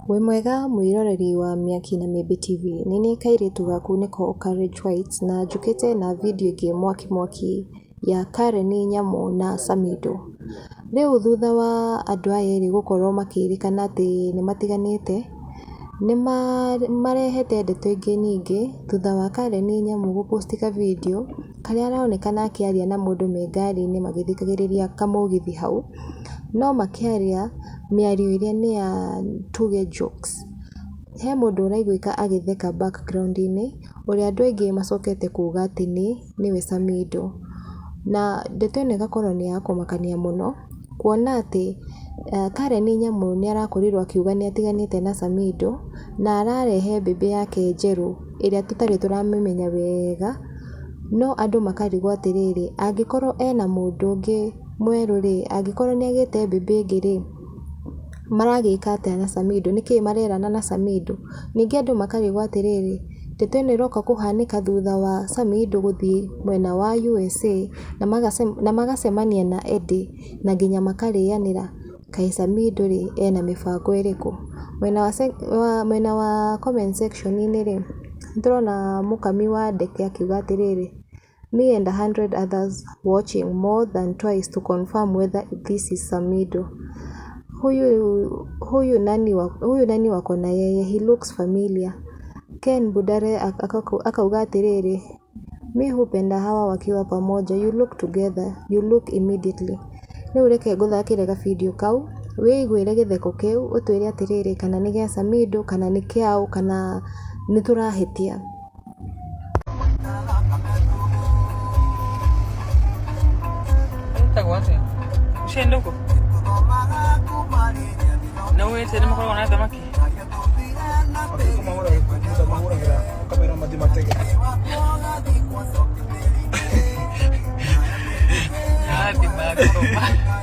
Wĩ mwega mwĩroreri wa Mĩaki na Mĩmbi TV, nĩ niĩ kairĩtu gaku nĩko Courage White na njũkĩte na video ĩngĩ mwaki mwaki ya Karen Nyamu na Samidoh. Rĩu thutha wa andũ aya erĩ gũkorwo makĩrĩkana atĩ nĩ matiganĩte, nĩ marehete ndeto ingĩ nyingĩ thutha wa Karen Nyamu gũ post ka video karĩa aronekana akĩaria na mũndũ me ngari-inĩ magĩthikagĩrĩria kamũgithi hau, no makĩaria mĩario ĩrĩa nĩ ya tuge jokes. He mũndũ ũraiguĩka agĩtheka background -inĩ, ũrĩa andũ aingĩ macokete kuga atĩ nĩwe Samidoh. Na ndeto ĩno ĩgakorwo nĩ ya kũmakania mũno, kuona atĩ Karen Nyamu nĩ arakorirwo akiuga nĩ atiganĩte na Samidoh, na ararehe baby yake njerũ ĩrĩa tũtarĩ tũramĩmenya wega, no andũ makarigwo atĩrĩrĩ, angĩkorwo ena mũndũ ũngĩ mwerũ rĩ, angĩkorwo nĩ agĩte baby ĩngĩ rĩ, maragĩka atĩa na Samidoh? Nĩkĩĩ marerana na Samidoh? Ningĩ andũ makarigwo atĩrĩrĩ, ndeto ĩno ĩroka kũhanĩka thutha wa Samidoh gũthiĩ mwena wa USA na magacemania na Eddie na nginya makarĩanĩra. Kaĩ Samidoh rĩ, ena mĩbango ĩrĩkũ? Mwena wa comment section -inĩ rĩ, nĩtũrona mũkami wa ndeke akiuga atĩrĩrĩ, "Me and 100 others watching more than twice to confirm whether this is Samidoh. Huyu nani wako na yeye? He looks familiar." Ken Budare akauga atĩrĩrĩ, "Mi hupenda hawa wakiwa pamoja, you look together, you look immediately." Rĩu reke ngũthakĩre ga video kau wĩiguĩre gĩtheko kĩu ũtwĩre atĩrĩrĩ, kana nĩ gĩa Samidoh kana nĩ kĩaũ kana nĩ tũrahĩtia. Ĩtagwo atĩa? Ũcienda ũguo? Na wĩte nĩ makoragwo na thamaki? Mahũragĩra kamera mathiĩ matege. Athiĩ magĩthoma.